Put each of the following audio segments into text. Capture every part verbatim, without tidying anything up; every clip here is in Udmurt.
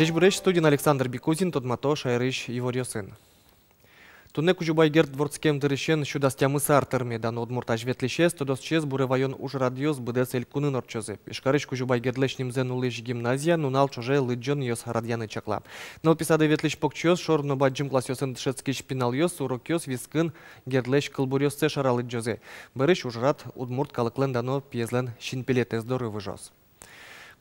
Ӟечбуресь! Студиын Александр Бикузин. Тодмато шаерысь иворъёсын. Туннэ Кузебай Герд вордскем дырысен сю дас тямыс ар тырме. Дано удмурт азьветлӥсез, тодосчиез буре ваён ужрадъёс быдэс элькунын ортчозы. Ижкарысь Кузебай Гердлэсь нимзэ нуллӥсь гимназия нунал ӵоже лыдӟонъёс радъяны чакла. Нылпи садэ ветлӥсь покчиос, шор но бадӟым классъёсын дышетскись пиналъёс урокъёс вискын Гердлэсь кылбуръёссэ шара лыдӟозы. Бӧрысь ужрад удмурт калыклэн дано пиезлэн синпелетэз доры выжоз.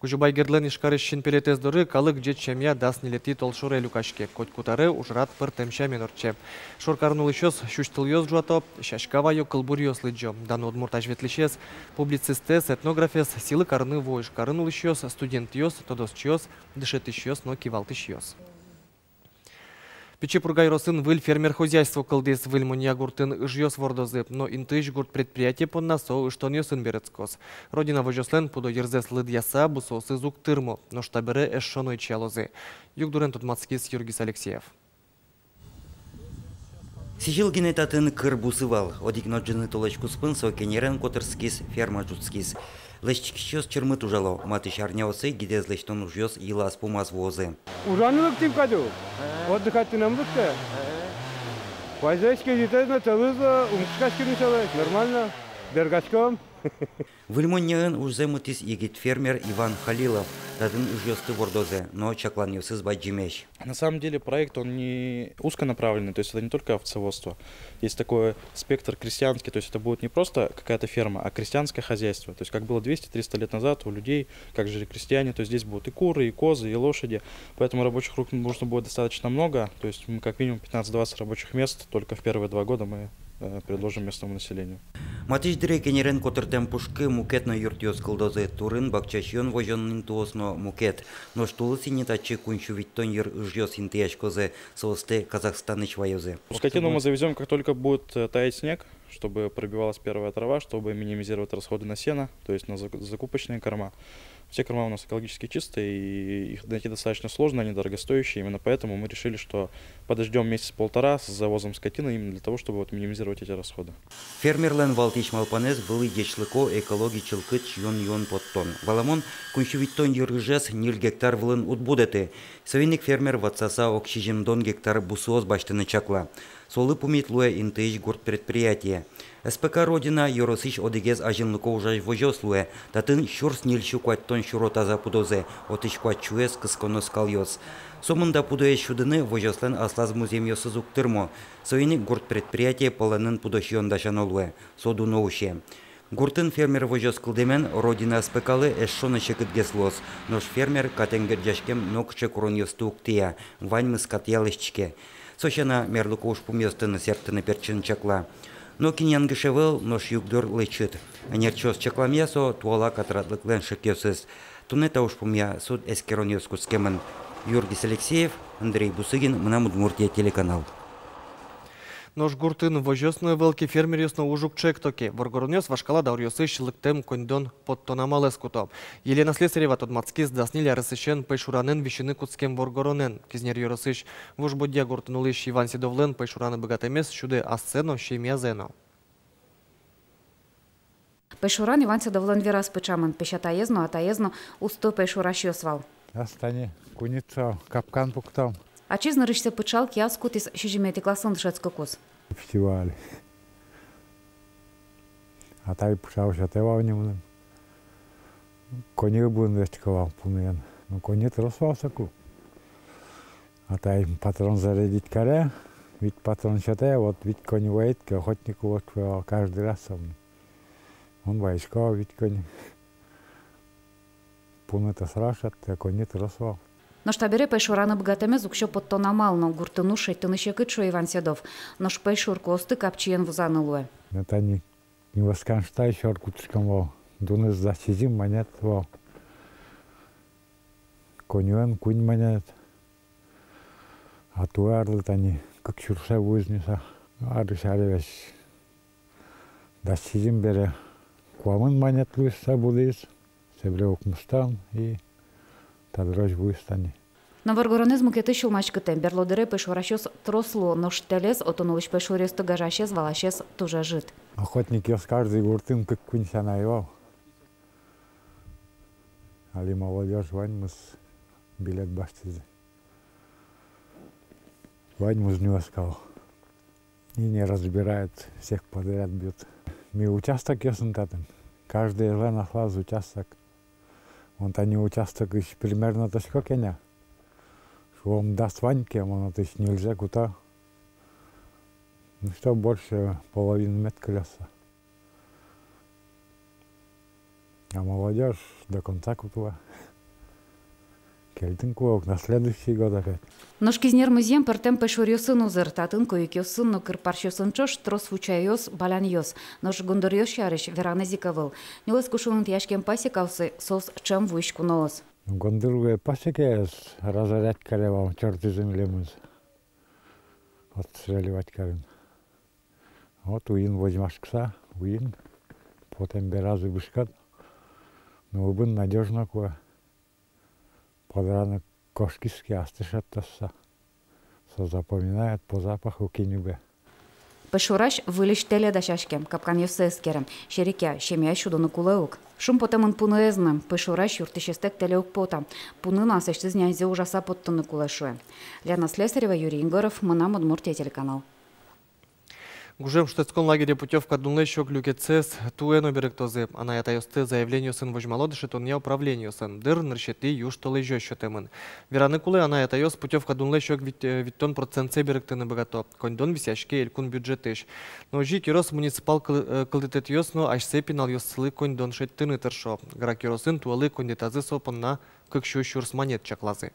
Кузебай Гердлэн Ижкарысь синпелетэз доры калык ӟеч сямъя дас ньылетӥ толшоре люкаське. Котькуд аре ужрад пӧртэм сямен ортче. Шоркарын улӥсьёс сюсьтылъёс ӝуато, сяська ваё, кылбуръёс лыдӟо. Дано удмурт азьветлӥсез, публицистэз, этнографез сӥлы карыны вуо Ижкарын улӥсьёс, студентъёс, тодосчиос, дышетӥсьёс но кивалтӥсьёс. Пичи Пурга ёросын выль фермер хозяйство кылдӥз. Выль Монья гуртын ыжъёс вордозы, но интыысь гурт предприятие понна со ыштонъёсын берытскоз. «Родина» возёслэн пудо йырзэс лыдъяса, бусыосыз уг тырмо, нош табере эшшо но ичиялозы. Югдурен тодматскиз Юргис Алексеев. Сӥзьыл гинэ татын кыр бусы вал. Одӥг но ӝыны толэзь куспын со кенерен котырскиз, ферма ӝутскиз. Лэсьтӥськисьёс чырмыт ужало, матысь арняосы гидэз лэсьтон ужъёс йылаз-пумаз вуозы. Ужаны лыктӥм кадь ук. Отдыхать тынэм лыктэ. Вазь ке ӟеч но, тӧлыз ум кышкаське ни солэсь, нормально. Бергаськом. Выль Моньяын ужзэ мытӥз егит фермер Иван Халилов. Татын ыжъёсты вордозы, но чакланъёсыз бадӟымесь. На самом деле проект, он не узконаправленный, то есть это не только овцеводство. Есть такой спектр крестьянский, то есть это будет не просто какая-то ферма, а крестьянское хозяйство. То есть как было двести-триста лет назад у людей, как жили крестьяне, то есть здесь будут и куры, и козы, и лошади. Поэтому рабочих рук нужно будет достаточно много, то есть мы как минимум пятнадцать-двадцать рабочих мест только в первые два года мы, э, предложим местному населению. Матысь дыре кенерен котыртэм пушкы мукет но юртъёс кылдозы: турын, бакча сиён возён интыос но мукет. Нош тулыс ини татчы куинь сю витьтон йыр ыжъёс интыяськозы, соосты Казахстанысь ваёзы. Скотину мы завезём, как только будет, э, таять снег, чтобы пробивалась первая трава, чтобы минимизировать расходы на сено, то есть на заку-, закупочные корма. Все корма у нас экологически чистые, и их найти достаточно сложно, они дорогостоящие. Именно поэтому мы решили, что подождём месяц-полтора с завозом скотины, именно для того, чтобы вот минимизировать эти расходы. Фермерлэн валтӥсь малпанэз — вылӥ ӟечлыко, экологи чылкыт сиён-юон поттон. Валамон, куинь сю витьтон йыр ыжез ньыль гектар вылын уд будэты. Соин ик фермер ватсаса ог сизьымдон гектар бусыос басьтыны чакла. Солы пумит луэ интыысь гурт предприятие. СПК «Родина» ёросысь одӥгез азинлыко ужась возёс луэ. Татын сюрс ньыль сю куатьтон сюро таза пудозы, отысь куать сюэз — кысконо скалъёс. Сомында пудоез сюдыны возёслэн аслаз музъемъёсыз уг тырмо. Соин ик гурт предприятие палэнын пудо сиён дасяно луэ. Со дуно усе. Гуртын фермер возёс кылдэмен «Родина» СПК-лы эшшо но секытгес луоз. Нош фермер катэн герӟаськем нокыӵе куронъёсты уг тӥя, ваньмыз катъя, лэсьтӥське. Со сяна мерлыко ужпумъёсты но сэрттыны-пертчыны чакла. Нокин янгыш ӧвӧл, нош югдур лэчыт. Ӧнерчиос чакламъя, со туала катрадлыклэн шекъёсыз. Туннэ та ужпумъя суд эскеронъёс кутскемын. Юргис Алексеев, Андрей Бусыгин, «Мынам Удмуртие» телеканал. Нош гуртын возёс но ӧвӧл ке, фермеръёс но уж уг чекто ке, воргоронъёс вашкала дауръёсысь лыктэм коньдон поттон амалэз куто. Елена Слесарева тодматскиз дас ньыль арысен пӧйшуранэн висьыны кутскем воргоронэн. Кизнер ёросысь Вуж Бодья гуртын улӥсь Иван Седовлэн пӧйшураны быгатэмез сюдэ ассэ но, семьязэ но. Пӧйшуран Иван Седовлэн вераз пыӵамын. Песятаез но, атаез но усто пӧйшурасьёс вал. Ас тани куинетӥ капкан пуктом. Ачиз нырысьсэ пыӵал кияз кутӥз сизьыметӥ классын дышетскыкуз. Фестиваль. Атай пыӵал сётэ вал ни мыным. Коньы ыбылыны дышетско вал пуныен. Ну, коньы трос вал соку. Атай патрон зарядить каре, вить патрон сётэ, вот вить коньы ваид ке, охотник вот, э, каждый раз со мыным. Мон ваисько вить коньы. Пуны тасрашат, э, коньы трос вал. Нош табере пӧйшураны быгатэмез уксё поттон амал но. Гуртын уж шедьтыны секыт, шуэ Иван Седов. Нош пӧйшур куосты капчиен вузаны луэ. Тани нивоскан штай сьӧр кутӥськом вал. Дуныз дас сизьым манет вал. Коньылэн куинь манет. А туэ арлы тани кык сюрсэ вуиз ни со. Арысь аре весь дас сизьым бере куамын манет луиз, со будӥз, собере укмыстон, и та дырозь вуиз тани. Но воргоронэз мукетыз сюлмаськытэ. Берло дыре пӧйшурасьёс трос луо, нош тэлез отын улӥсь пӧйшуръёсты гажасез, валасез туж ӧжыт. Охотникъёс каждый гуртын кык-куинь сяна ӧй вал. Али молодёжь ваньмыз Билет басьтӥзы. Ваньмыз нюлэскал. И не разбирает, всех подряд бьют. Ми участокъёсын татын. Каждый езлэн аслаз участок. Вон тани участокысь примерно тодӥсько кӧня. Шуом, дас вань ке, мон отысь ньыльзэ куто. Ну что, больше половины мед кылёз со. А молодёжь до конца кутылэ. Кельтыны кулэ ук на следующий год опять. Нош Кизнер музъем пӧртэм пӧйшуръёсын узыр, татын койыкъёсын но кыр парсьёсын ӵош трос вучайёс, балянъёс. Нош гондыръёс сярысь веранэз ик ӧвӧл. Нюлэс кушын интыяськем пасекаосы соос ӵем вуись куноос. Гондыр вуэ пасекаез разорять каре вал, чортызы милемыз. Отстреливать карыны. Вот уйин возьмаськыса, уйин потэм беразы бышкад. Но ыбын надёжно кулэ. Подранок кошкиз ке, астэ шедьтоз со. Со запоминает по запаху, кин ыбе. Пӧйшурась выльысь тэле дасяське, капканъёссэ эскере. Серекъя, семьяез сюдыны кулэ ук. Шумпотэмын пуныез но, пӧйшурась юрттӥсьтэк тэле уг пото. Пуны но аслэсьтыз няньзэ ужаса поттыны кулэ, шуэ. Лена Слесарева, Юрий Егоров, «Мынам Удмуртие» телеканал. Гужем шутэтскон лагере путёвка дунлэсь ог люкетсэс туэ но берыктозы. Анай-атайёсты заявлениосын возьмало дышетонъя управлениосын. Дыр нырысетӥ южтолэзёзь сётэмын. Вераны кулэ, анай-атайёс путёвка дунлэсь ог вить-, э, витьтон процентсэ берыктыны быгато. Коньдон висъяське элькун бюджетысь. Но озьы ик ёрос муниципал кыл-, э, кылдытэтъёс но асьсэ пиналъёсызлы коньдон шедьтыны тыршо. Грах ёросын туэлы коньдэтазы со понна кык сю сюрс манет чаклазы.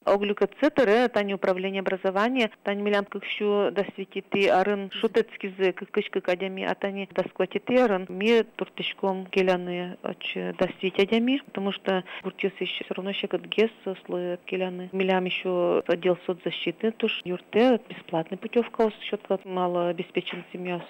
Ог люкетсэ тыре тани управление образования, тани милям кык сю дас витетӥ арын шутэтскизы кык, кызь кык адями, а тани дас куатетӥ арын ми турттӥськом келяны отчы дас вить адями, потому что гуртъёсысь всё равно секытгес соослы келяны. Милям ещё отдел соцзащиты туж юрттэ, бесплатный путёвкаос сётэ малообеспеченный семьяос.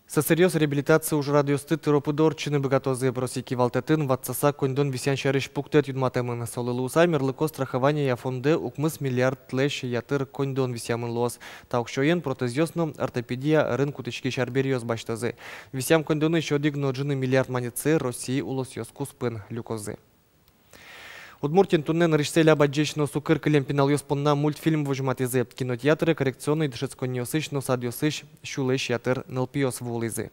Сӧсыръёс реабилитация ужрадъёсты тыро-пыдо ортчыны быгатозы. Россия кивалтэтын ватсаса коньдон висъян сярысь пуктэт юнматэмын. Солы луыса мерлыко страхованиея фондэ укмыс миллиардлэсь ятыр коньдон висъямын луоз. Та уксёен протезъёс но ортопедия ӧрын кутӥськись арбериос басьтозы. Висъям коньдонысь одӥг но ӝыны миллиард манетсэ Россиысь улосъёс куспын люкозы. Удмуртиын туннэ нырысьсэ ляб адӟись но сукыр кылем пиналъёс понна мультфильм возьматӥзы. Кинотеатре коррекционной дышетсконниосысь но садъёсысь сюлэсь ятыр нылпиос вуылӥзы.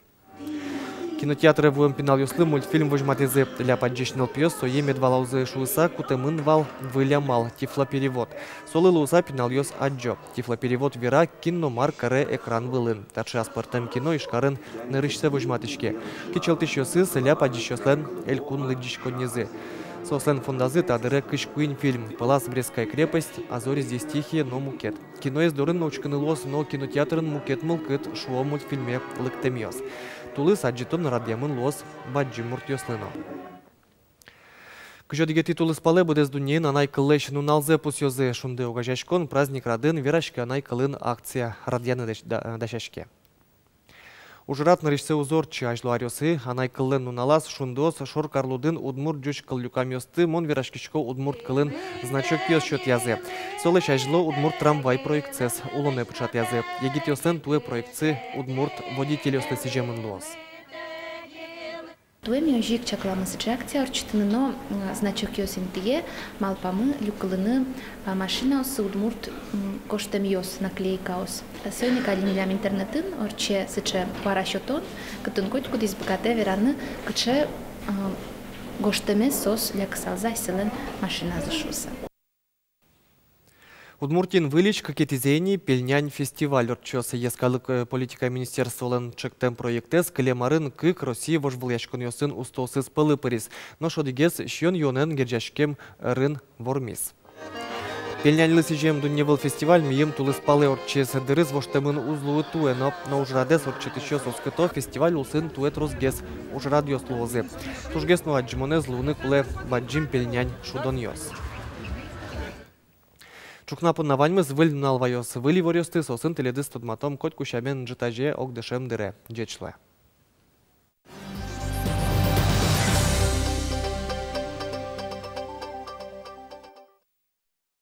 Кинотеатре вуэм пиналъёслы мультфильм возьматӥзы. Ляб адӟись нылпиос сое мед валалозы шуыса кутэмын вал выль амал — тифлоперевод. Солы луыса пиналъёс адӟо: тифлоперевод вера, кин но мар каре экран вылын. Таӵе аспӧртэм кино Ижкарын нырысьсэ возьматӥське. Кичӧлтӥсьёсыз — ляб адӟисьёслэн элькун лыдӟиськоннизы. Соослэн фондазы та дыре кызь куинь фильм: «Пылаз», «Брестская крепость», «А зори здесь тихие» но мукет. Киноез дорын но учкыны луоз, но кинотеатрын мукет мылкыд, шуо мультфильме лыктэмъёс. Тулыс адӟытон радъямын луоз бадӟым муртъёслы но. Кызь одӥгетӥ тулыспалэ быдэс дуннеын анай кыллэсь нуналзэ пусъёзы. «Шунды» огазеяськон «Праздник радын вераськы анай кылын» акция радъяны дась-, да-, дасяське. Ужрад нырысьсэ уз ортчы. Азьло аръёсы анай кыллэн нуналаз шундыос шоркар лудын удмурт ӟуч кыллюкамъёсты «Мон вераськисько удмурт кылын» значокъёс сётъязы. Солэсь азьло удмурт трамвай проектсэс улонэ пыӵатъязы. Егитъёслэн туэ проектсы — удмурт водительёслы сӥземын луоз. Туэ ми озьы ик чакламы сыӵе акция ортчытыны но, м, значокъёс интые малпамы люкылыны, а, машинаосы удмурт, м, гожтэмъёс, наклейкаос. Соин ик али милям интернетын ортче сыӵе куара сётон, кытын котькудӥз быгатэ вераны, кыӵе, а, гожтэмез соос лякысалзы асьсэлэн машиназы шуыса. Удмуртиын выльысь кыкетӥзэ ини «Пельнянь» фестиваль ортчоз. Йӧскалык, э, политикая министерстволэн ӵектэм проектэз кылем арын кык Россия вожвылъяськонъёсын устоосыз пӧлы пыриз. Нош одӥгез сиён-юонэн герӟаськем ӧрын вормиз. «Пельняньлы сӥзем» дунневыл фестиваль мийым тулыспалэ ортчиз. Дырыз воштэмын уз луы туэ но, но ужрадэз ортчытӥсьёс оскыто: фестиваль улсын туэ тросгес ужрадъёс луозы. Тужгес но адӟымонэз луыны кулэ бадӟым пельнянь шудонъёс. Ӵукна понна ваньмыз. Выль нунал ваёз выль иворъёсты, соосын тӥледыз тодматом котьку сямен ӝытазе ог дышем дыре. Ӟеч луэ.